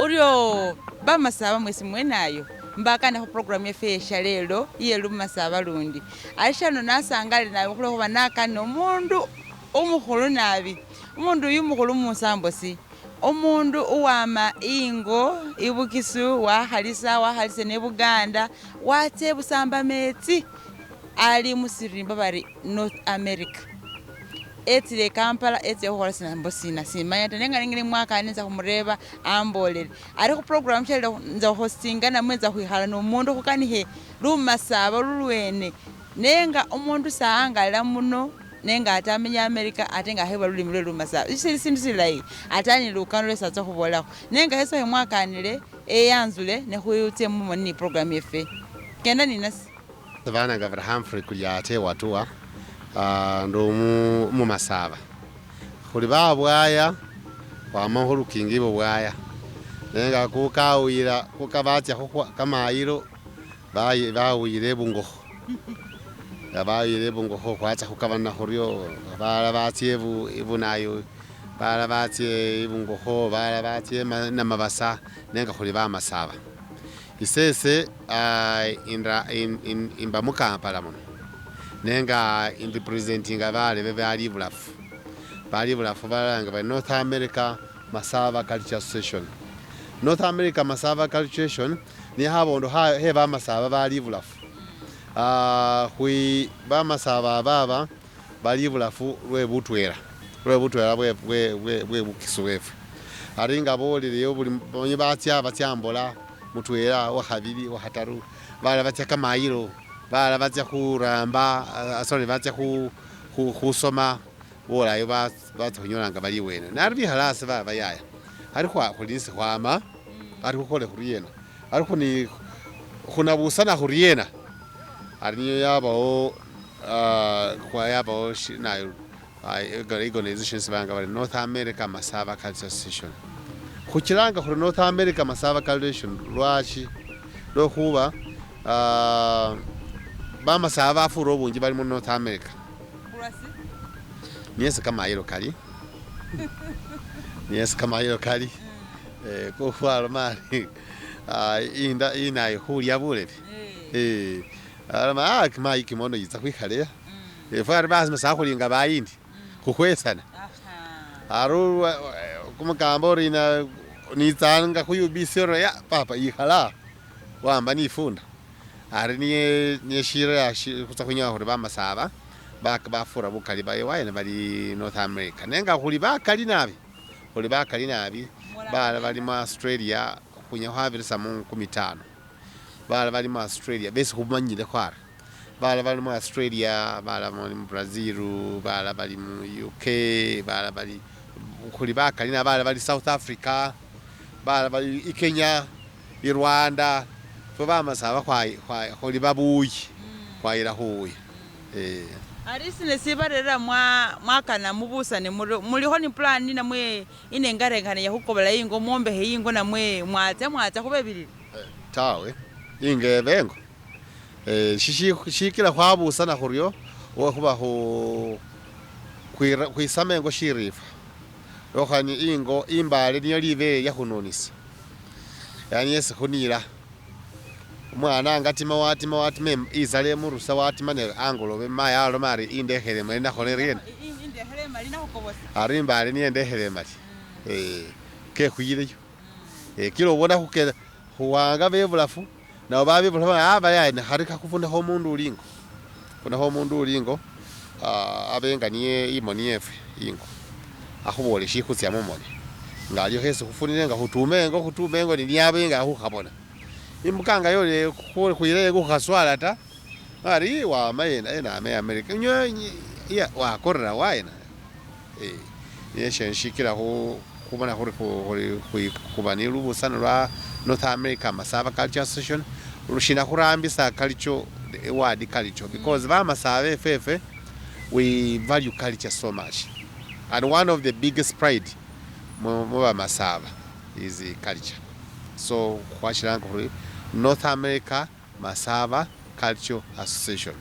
Uryo bamasaba mwesi mwenayo mbakane khu program yeffe yeshalelo iye lumasaba lundi ali shano nasangale nabi khulwekhuba nakane omundu umukhulu nabi umundu uyu umukhulu musambosi omundu uwama ingo ibukisu wakhalisa wakhalisa ne Buganda watsa ebusamba metsi ali musirimba bari North America etsile ekampala etsile khukhola sina mbo sina simanya ta nenga ningili mwakane nza khumureba ambolele ari khu program shalelo nza hostinga namwe nza khwikhala nomundu khukanikhe lumasaba lulwene nenga omundu saangalila muno nenga ate amenya America ate nga akhebwa lulimi lwe lumasaba sishili sindu silayi ate ali nilukano lwesi atsa khubolakho nenga khesokhe mwakanile eyanzule nekhutse mumoni ni program yeffe kenda ninasi. Bananga bari Humphrey Kulyate Watuwa ndi umumasaba khuli babwaya khwama khulukingi bubwaya nenga kukawuyila kuka batsa kamayilo bawuyila ebungokho nga bawuyila ebungokho khwatsa khukabana khuryo balala batsa ebunayu balala batsa ebungokho balala batsa namabasa nenga khuli bamasaba. Isese imba mukampala muno nenga inrepresentinga balebe bali ibulafu bali ibulafu balanga bari North America Masaba Culture Association. North America Masaba Culture Association ni khabundu khe bamasaba bali ibulafu khwi bamasaba ababa bali ibulafu lwe butwela bwe bukisu bwefwe ari nga boleleyo buli batsa batsa mbola mutwela wakhabili wakhataru balala batsa kamayilo balala batsa khuramba sorry batsa khusoma bolayo batsa khunyolanga bali iwene nari bikhala asi babayaya ari khulisi khwama ari khukhole khuriena ari khunabusana khuriena ari niyo yabawo yabawo nayo organization sibanga bari North America Masaba Culture Association. Khuchilanga khuri North America Masaba Culture Association lwashi lwekhuba bamasaba bafura obunji bali mu North America niye kamayilo kali niye kamayilo kali kukhwaloma inda inayo khulya bulebe aloma mayi kimono yitsa khwikhaleya efwe basima khulinga bayindi khukhwesana aru kumukamba ori nitsanga khu UBC ori ya papa ikhala wamba nifunda ari niye shira khutsa khunyola khuri bamasaba bafura bukali baye bali North America nenga khuli bakali nabi balala bali mu Australia khunya khwabirisa mu 15 balala bali mu Australia besi khumanyile khwara balala bali mu Australia balala bali mu Brazil balala bali mu UK balala bali khuli bakali na balala bali South Africa balala bali i Kenya i Rwanda fwe bamasaba khuli babuyi khwayila khuya. Ari sine sibarera mwakana mubusane mulikho ni plan namwe inengarekhane yakhukobola ingo mwombekhe ingo namwe mwatsa khubebilile tawe ingo ebengo shikila khwabusana khuryo wekhuba khwisama engo shirifa lokhani ingo imbale niyo libele lyakhununisa yani yesi khunila umwana ngatima watima isale emurusa watima ne angolobe mayi aloma ari indekhele mali nakhole riena ari imbale niye ndekhele mali kekhwileyo kila obona khukela khuwanga bebulafu nabo babebulafu abayaya khari khakhufunekho omundu ulingo abenga niye imoni yefwe ingo akhubole shikhutsia mumoni nga aliyo khesi khufunile nga khutume engo niniabenga khukhabona imukanga yole khwile khukhaswala ta ari wama yena ame America nyo ya wakorera waena yeshenshikila khubona khuri khuba ni lubusano lwa North America Masaba Culture Association lushina khurambisa culture word culture because bamasaba efefe we value culture so much and one of the biggest pride mu bamasaba is culture. So khwashilanga khuri North America Masaba Culture Association.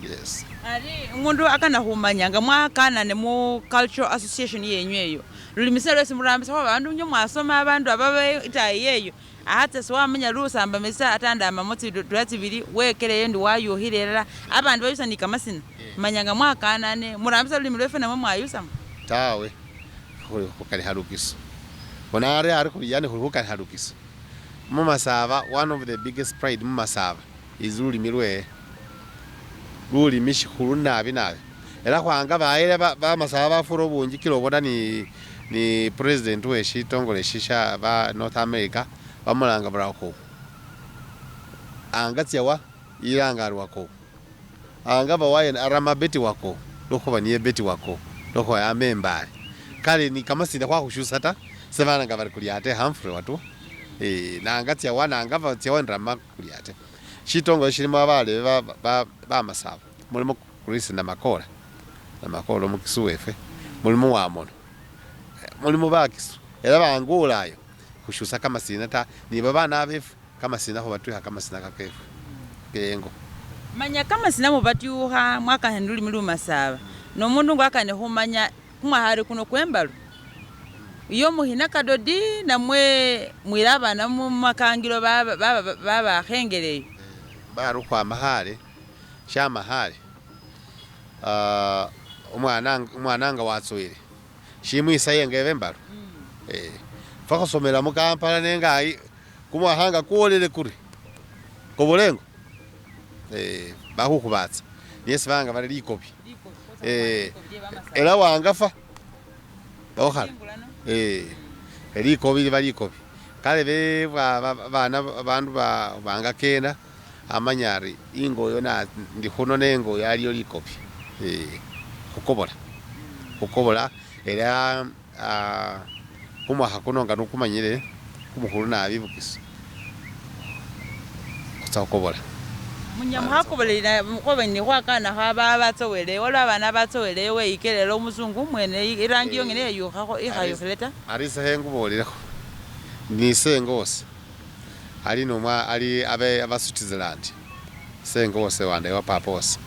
Yes. Ari umundu akana khumanya nga mwakanane mu Cultural Association yenyu eyo Lulimi sina lwesi murambisa khuba bandu nyo mwasoma abandu aba itayi yeyo ahatsa siwamanya lusamba mesa ata ndamamo tsidula tsibili wekeleyo ndi wayukhile elala abandu bayusa ni kamasina manya nga mwakanane murambisa lulimi lwefe namwe mwayusamo tawe khuli khukalikha lukiso bona ari ari khuli yani khuli khukalikha lukiso mumasaba one of the biggest pride mumasaba is lulimi lwewe lulimi shikhulu nabi nabi ela khwanga bayele bamasaba bafura bungi kila obona ni president we shitongole shisha ba North America bamulanga bari anga tsyawa ilanga ari wako anga bawaye arama beti wako lokhuba niye beti wako lokhuba yamembale kale ni kamasina khwakhushusa ta sebalanga bari kuli ate Humphrey watu nanga tsyawa nanga tsyawa nrama kuli ate shitongole shilimo abalebe bamasaba mulimo Chris Namakola Namakola omukisu wefe mulimo wamono mulimo bakisu era bangulayo khushusa kamasina ta ni babana befu kamasina khubatwikha kamasina kakefu kengo manya kamasina mubatyukha mwakane lulimi lumasaba nomundu ngwakane khumanya kumwakhari kuno kwembalu iyo mukhina kadodi namwe mwira abana mumakangilo babakhengeleyo bari khukhwama khale shama khale omwana nga watsowele shimwisa yenga ebe embalu fakhusomela mukampala nenga kumwakhanga kuwolele kuri kobolengo bakhukhubatsa niye banga bari likobi ela wangafa bawakhala likobi liba likobi kale be bana bandu banga kena amanya ari ingoyo na ndi khuno nengoyo aliyo likobi khukobola era kumwakha kuno nga nukumanyile kumukhulu nabi bukisu khutsa khukobola munya mukhakobolela mukhoba ni khwakana khaba batsowele waliwo abana batsowele weyikelele omuzungu mwene irangi yongene yeyukhakho ikhayukhile ta arisa khengubolelekho ni sengose ali nomwa ali abe aba Switzerland sengose wande wa papa wose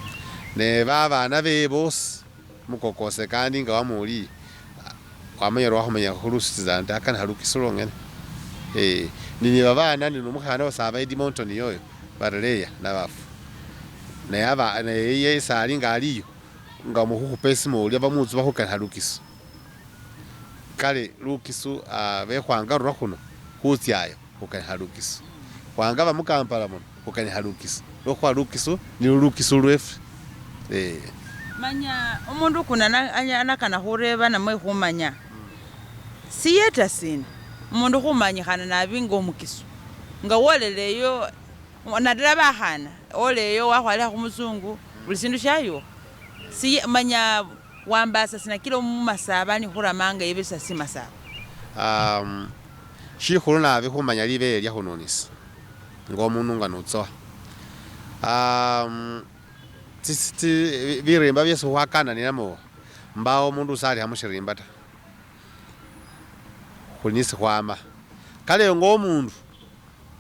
ne babana be bosi mukokose kandi nga wamuli wamanya lwakhumanya khulu Switzerland akana halukiso lwongene nini babana ni nomukhana wasaba Edmonton yoyo bareleya nabafu naye aba naye sali nga aliyo nga mukhukhupa esimu olya bamutsu bakhukana lukiso kale lukiso bekhwanga rura khuno khutsyayo khukana lukiso khwanga bamukampala muno khukana lukiso lwokhuba lukiso nilwo lukiso lwefe manya omundu kuno anakana khureba namwe khumanya siyeta sina omundu khumanyikhana nabi nga omukiso nga woleleyo nadala bakhana oleyo wakhwalekha khumuzungu buli sindu shayukha si manya wambasa sina kila mumasaba ni khuramanga ebesa simasaba shikhulu nabi khumanya libele lya khunonisa nga omundu nga notsowa birimba byesi khwakananilamo mbawo omundu salikha mushirimba ta khuli nisi khwama kale nga omundu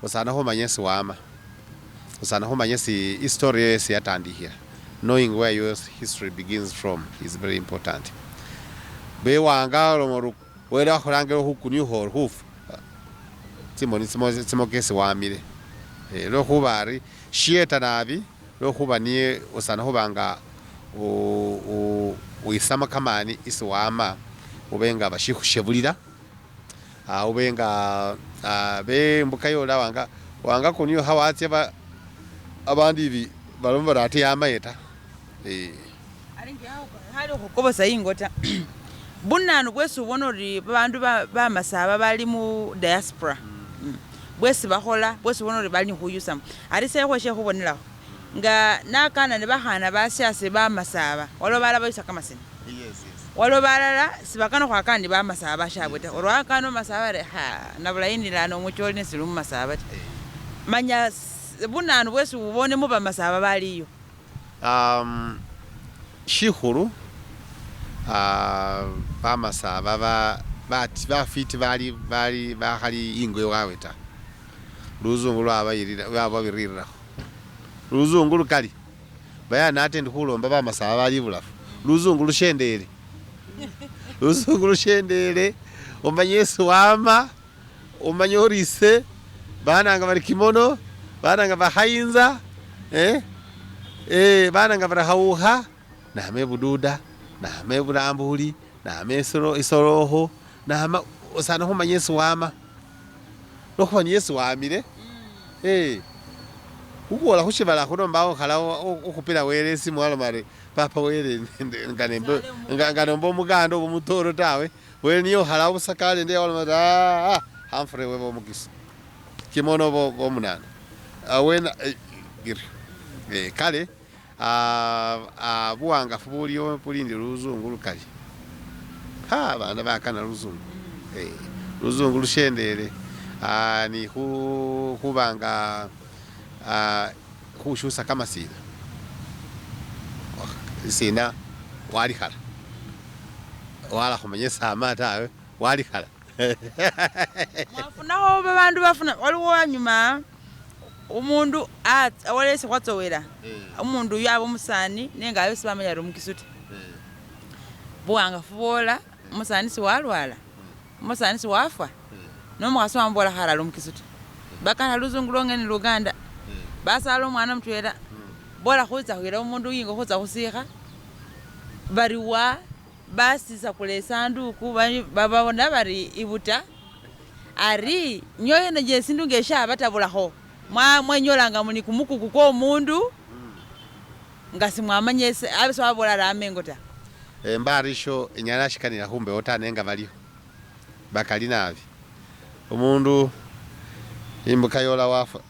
osana khumanya esi wama osana khumanya esi history yesi yatandikhila knowing where your history begins from is very important bewanga olomo wele wakhulangile khukuniukha ori khufa tsimoni tsimokesi wamile lwekhuba ari shiyeta nabi lwekhuba niye osana khubanga wisama kamani isi wama ubenga bashikhushebulila ubenga bembuka yola wanga wanga kuniukha watsya abandu ibi baloma bari ate yamaye ta ali khukobosa ingo ta bunanu bwesi ubona ori babandu bamasaba bali mu diaspora bwesi bakhola bwesi ubona ori bali khuyusamo ari sekhweshe khubonelakho nga nakana ne bakhana basyase bamasaba waliwo balala bayusa kamasina waliwo balala sibakana khwakana ne bamasaba bashabwe ta olwakana omasaba bari ha nabulayinilana omucholi nesili mumasaba ta manya bunanu bwesi ubonemo bamasaba baliyo shikhulu bamasaba bafiti bali bakhali ingo wawe ta luzungu lwababirirakho luzungu lukali bayana ate ndi khulomba bamasaba bali bulafu luzungu lushendele Lusungu lushendele omanye esi wama omanye ori ise bananga bari kimono bananga bakhayinza bananga bari khawukha nama ebududa nama ebulambuli nama isolokho nama osana khumanya esi wama lwekhuba niyo esi wamile Khukhwola khushibala khuno mbawo okhala ukhupila wele isimu waloma ari papa wele nga nomba omuganda oba omutoro tawe, wele niye okhalawo busa kalenda eyo waloma ari aah Humphrey webe omukisa kimono bomunana awene biryo. Kale buwangafu buliwo bulindi luzungu lukali ha abana bakana luzungu luzungu lushendele ni khuba nga khushusa kamasina lisina walikhala walakhumanya esi ama tawe walikhala. Mwafunakho babandu bafuna waliwo anyuma umundu waliwo esi khwatsowela umundu uyu aba umusani nenga abe sibamanya bari umukisu ta. Buwangafu bwola umusani siwalwala, umusani siwafwa, nomukhasi wamubola kharala umukisu ta. Bakana luzungu lwongene luganda basala omwana mutwela bola khwitsa khwira umundu ingo khutsa khusikha bari wa basisakula esanduku babona bari ibuta ari nyoyene je sindu nge shabatabulakho mwenyolanga muli kumukuku kwa omundu nga simwamanya abe siwabola ari amengo ta. Mbarisho inyala shikanila khumbewo ta nenga baliho bakali nabi omundu imbuka yola wafwa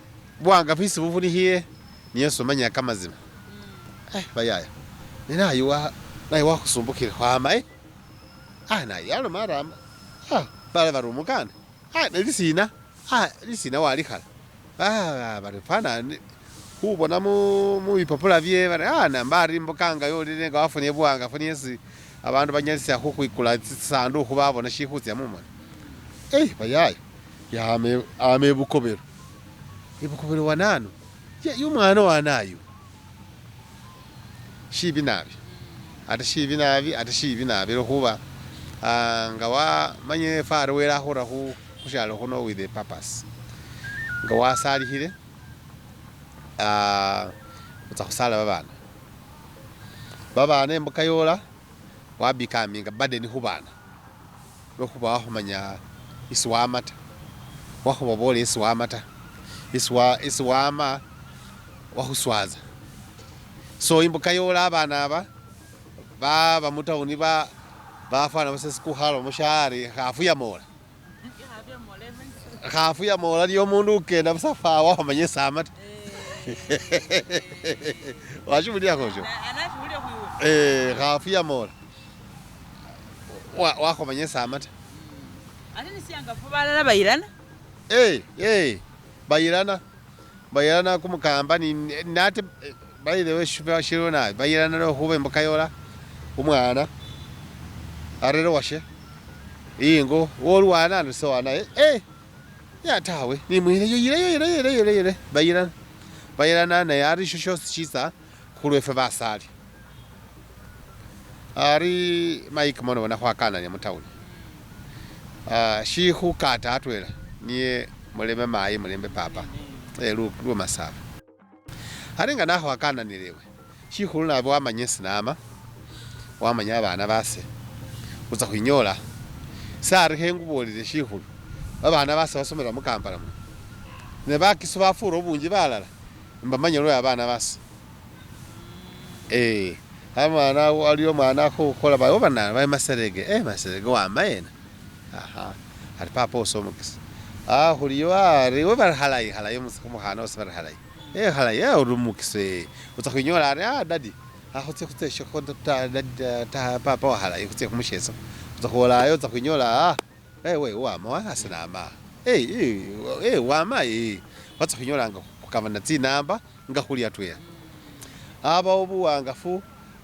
buwangafu isi bufunikhiye niye somanya kamazima bayaya ne naye wakhusumbukhile khwama naye aloma ari ama bala bari omukanda nelisina lisina walikhala bari fana khubona mubipapula bye bari namba ari imbukanga yolile nga wafunile buwangafu niye abandu banyalisa khukhwikula tsisanduku babona shikhutsa mumoni bayaya yama ebukobelo ebukobelo wanano yumwana wanayo shibi nabi ate shibi nabi ate shibi nabi lwekhuba nga wamanye fari wele akhura khushalo khuno with a purpose nga wasalikhile khutsa khusala babana babana embuka yola wabikaminga burden khubana lwekhuba wakhumanya isi wama ta wakhubabola isi wama ta isi wama wakhuswaza so imbuka yola abana aba baba mutawuni bafwana busa sikukhalamo shari khafu yamola niyo omundu ukenda busa wakhumanya esi ama ta washibuliakho sho khafu yamola wakhumanya esi ama ta ate nisiangafu balala bayilana bayilana kumukamba nate by the way shiro nabi bayilana lwekhuba imbuka yola umwana arere washe ingo wolwana nosewana ya tawe nimwile yile bayilana bayilana naye ari sho shosi shisa khulwefe basali ari Mike mono bona khwakanania mutawuni shikhukata atwela niye mulembe mayi mulembe papa lwo masaba ari nga nakhwakananilewe shikhulu nabi wamanya esinama wamanya abana base utsa khwinyola sari khengubolile shikhulu babana base basomela mukampala muno ne bakisu bafura obunji balala mbamanya lwe abana base amwana aliyo mwana khukhola babana baye maserege maserege wama yena aha ari papa osomukisa khuliyo ari we bari halayi halayi umukhana wose bari halayi halayi uri mukisa utsa khwinyola ari daddy akhutse khutseshekho ta papa wa halayi khutse khumushesa utsa khwolayo utsa khwinyola we wama asinama wama watsa khwinyolanga khukabana tsinamba nga khuli atwela abawo buwangafu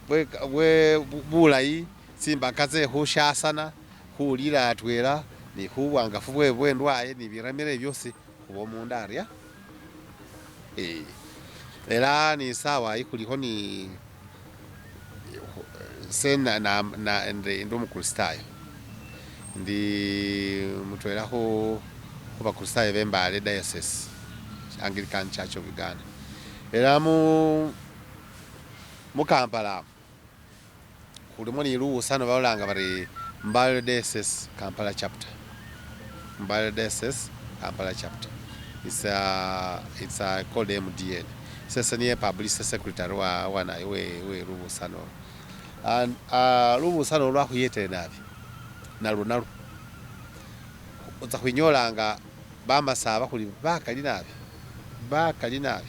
bwe bulayi tsimbaka tse khushasana khulila atwela ni khuwangafu bwe ndwaye ni biramire byosi khuba omundu arya ela ni sawa ikhulikho ni se ndi omukristayo Ndi mutwela khu bakristayo be Mbale Diocese, Anglican Church of Uganda. Ela mu Kampala khulimo ni luwusano balanga bari Mbale Diocese Kampala Chapter. Mbale Diocese Kampala Chapter. It's called MDN. Sese niye publicity secretary wa wanayo we lubusano. And lubusano lwakhuyetele nabi nalwo nalwo utsa khwinyolanga bamasaba khuli bakali nabi bakali nabi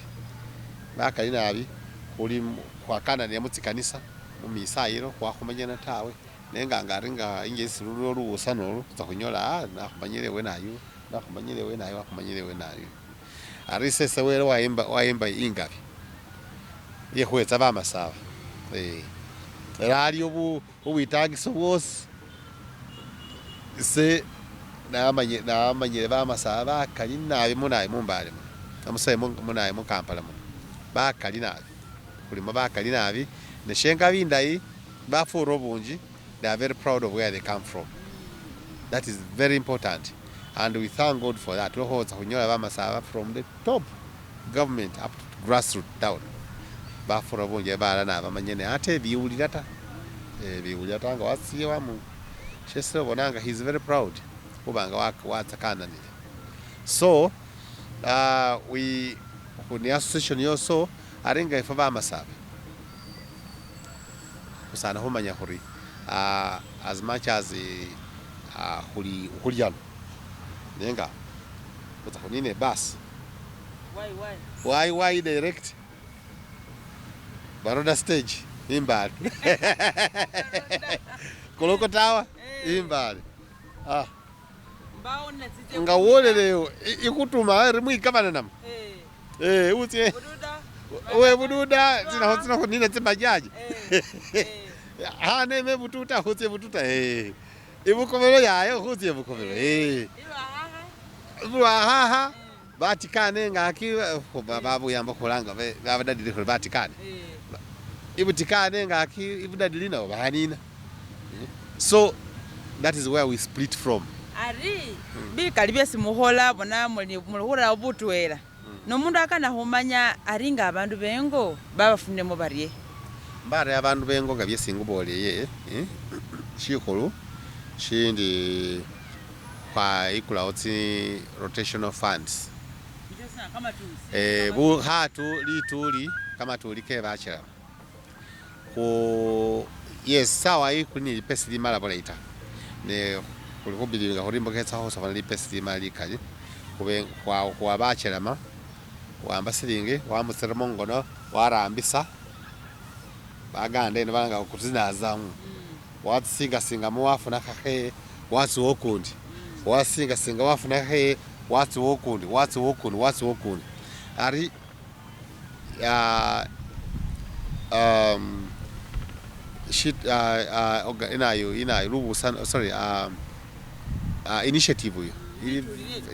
bakali nabi khuli khwakananila mutsikanisa mumisayilo khwakhumanyana tawe nenga nga ari nga ingesi lulwo lubusano olu utsa khunyola nakhumanyile ewe nayu nakhumanyile ewe nayu wakhumanyile ewe nayu ari sese wele wayimba wayimba ingabi yekhwetsa bamasaba era aliyo bubwitagiso bwosi ise namanyile bamasaba bakali nabi munayi mumbale muno namusaye munayi mukampala muno bakali nabi khulimo bakali nabi neshengabi indayi bafura obunji. They are very proud of where they come from. That is very important and we thank God for that. Lwokhotsa khunyola bamasaba from the top government up to grassroots down bafura bunji balala nabamanyene ate biwulila ta biwulila ta nga wasiye wamu shesi obonanga he is very proud khubanga watsakananile. So we khuni association yoso ari nga efwe bamasaba khusana khumanya khuri as much as khuli khulyano nenga khutsa khunina ebus why why direct Baroda stage imbale Koloko Tower imbale nga woleleyo ikutuma ri mwikabana namo utsie we bududa tsina tsina khunina tsibajaji haneme bututa khutsie bututa ibukomelo yayo khutsie bukomelo lwahaha batikane ngaki babuyamba khulanga babadadili khuri batikane ibutikane ngaki ibudadili nabo bahanina. So that is where we split from. Ari bikali byesi mukhola bona muli khurera butwela nomundu akana khumanya ari nga abandu bengo babafunemo barye mbare abandu bengo nga byesi nguboleye shikhulu shindi khwaikulawo tsi rotational funds bukhatu lituli kamatuli ke bachelama khu yes sawa iyi khuli ni lipesi limala bulayi ta ne khuli khubilinga khuri imboka etsa khusofana lipesi limala likali khuwa bachelama wamba silingi wamutsiramo ngono warambisa baganda eno balanga khutsinazamu watsisingasingamo wafuna khakhe watsuwa ukundi wasingasinga wafuna khakhe watsuwa ukundi watsuwa ukundi watsuwa ukundi ari inayo inayo lubusano sorry initiative uyo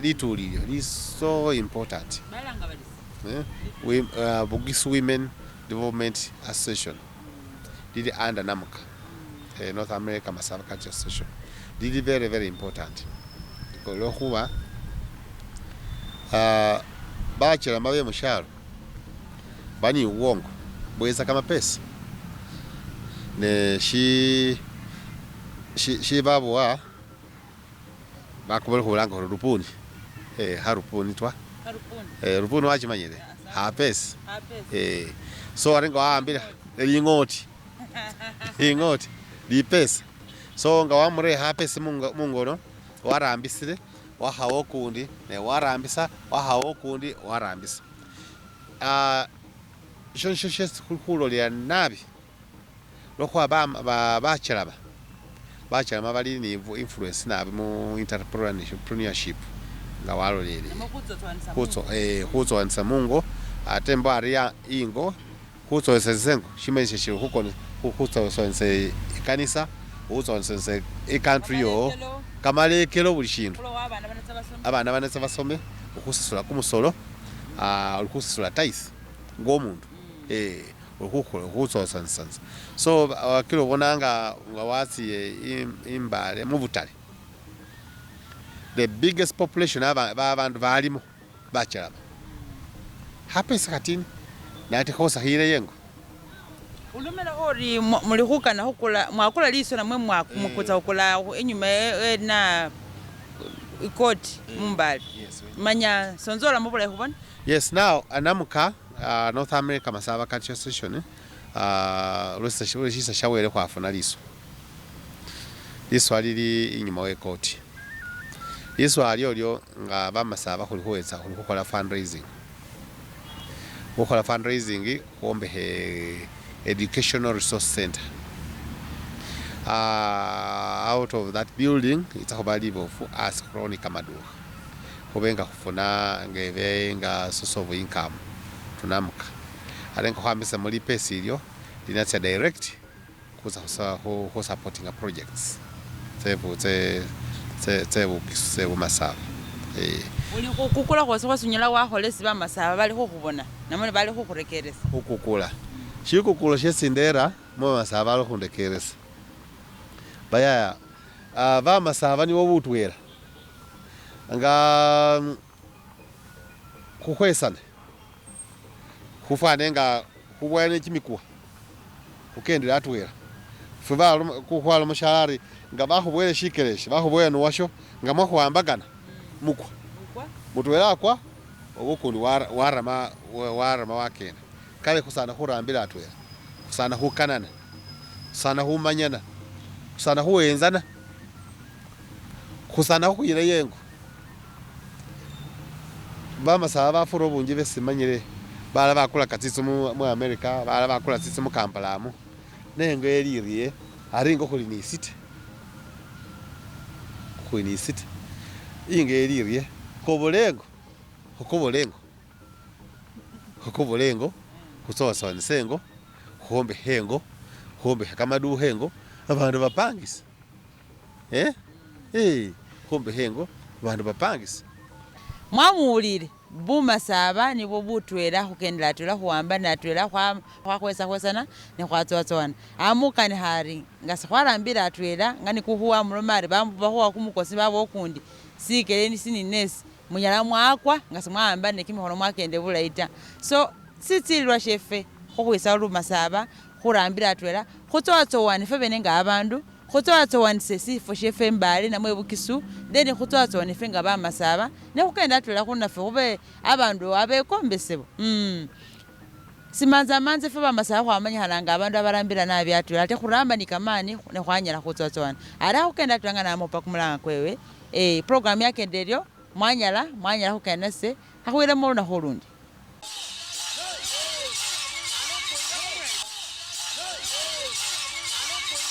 litulilyo li so important. Bugisu Women Development Association lili under NAMCA, North America Masaba Culture Association, lili very very important olwokhuba bachelama be mushalo bani ubwongo bweza kamapesa ne shi babuwa bakubole khulanga khuri rupuni harupuni twa rupuni wachimanyile hapesa so ari nga wahambile ling'oti ling'oti lipesa so nga wamureye hapesa mungono warambisile wakhawa ukundi ne warambisa wakhawa ukundi warambisa isho nisho shesi khulolela nabi lwakhuba bachelama bachelama bali ni influence nabi mu entrepreneurship nga walolelele khutsowanisa mungo ate mbo ari ingo khutsowanisa engo shimanyisha shili khutsowanisa ikanisa khutsowanisa icountry yowo kamalekelo buli shindu abana banetsa basome okhusasula kumusolo oli khusasula tithe ngomundu oli khutsowanisa so wakila obonanga nga watsiye imbale mubutale. The biggest population aba babandu balimo bachelama khapesa khatini nati khosakhile yengo. Ulomela ori muli khukana khukula mwakula liso namwe mukutsa khukula inyuma ena ikoti mumbale. Yes. Manya sonzolamo bulayi khubona. Yes, now anamuka North America Masaba Cultural Association lwesisa shawele khwafuna liso. Liswa lili inyuma we koti. Liswa lyolyo nga bamasaba khuli khuwetsa khuli khukhola fundraising. Khukhola fundraising khwombekhe educational resource center. Out of that building itsa khuba libofu asi khurao ni kamadukha. Khube nga khufuna ngebe nga source of income tunamuka. Ate nga khwambisa mulipesa ilyo linatsa direct khutsa khu supporting projects tse tse bumasaba. Uli khukukula khwosi khwosi unyala wakhola esi bamasaba bali khukhubona namwe bali khukhurekeresa. Khukukula shikukulo shesi ndera mumasaba bali khundekeresa bayaya bamasaba nibo butwela nga khukhwesana khufwane nga khubwane kimikuwa khukendela atwela fwe kukhwaloma shalari nga bakhubwele shikeleshi bakhubwele nuwasho nga mwakhuwambakana mukwa mutwela akwa obukundi warama warama wakenda kale khusana khurambila atwela khusana khukanana khusana khumanyana khusana khuwenzana khusana khukhwila yengo bamasaba bafura obunji besimanyile bala bakulaka tsitsu mu America bala bakula tsitsu mu Kampala mu nengo elirye ari ngo khuli ni city khuli ni city ingo elirye kobolengo khukobolengo khukobolengo khutsowasowanisa engo khwombekha engo khwombekha kamadukha engo babandu bapangisa khwombekha engo babandu bapangisa. Mwamuwulile bumasaba nibwo butwela khukendela atwela khuwambana atwela khwakhwesakhwesana nekhwatsowatsowana amukanikha ari nga sikhwarambile atwela nga nikukhuwa muloma ari bakhuwa kumukosi babowa ukundi sikele sininesi munyala mwakwa nga simwawambane kimikhono mwakende bulayi ta. So sitsililwa shefwe khukhwisa lumasaba khurambila atwela khutsowatsowane fwe nga abandu khutsowatsowanise sifo shefwe mbale namwe bukisu then khutsowatsowane efwe nga bamasaba nekhukenda atwela khunafwe khube abandu abekombesebwa. Simanzamanza efwe bamasaba khwamanyikhala nga abandu abarambila nabi atwela ate khuramba ni kamani nekhwanyala khutsowatsowana ari akhukenda atwela nga namupa kumulanga kwewe program yakenda eryo mwanyala khukenda nase khakhwilemo lunakhu ulundi.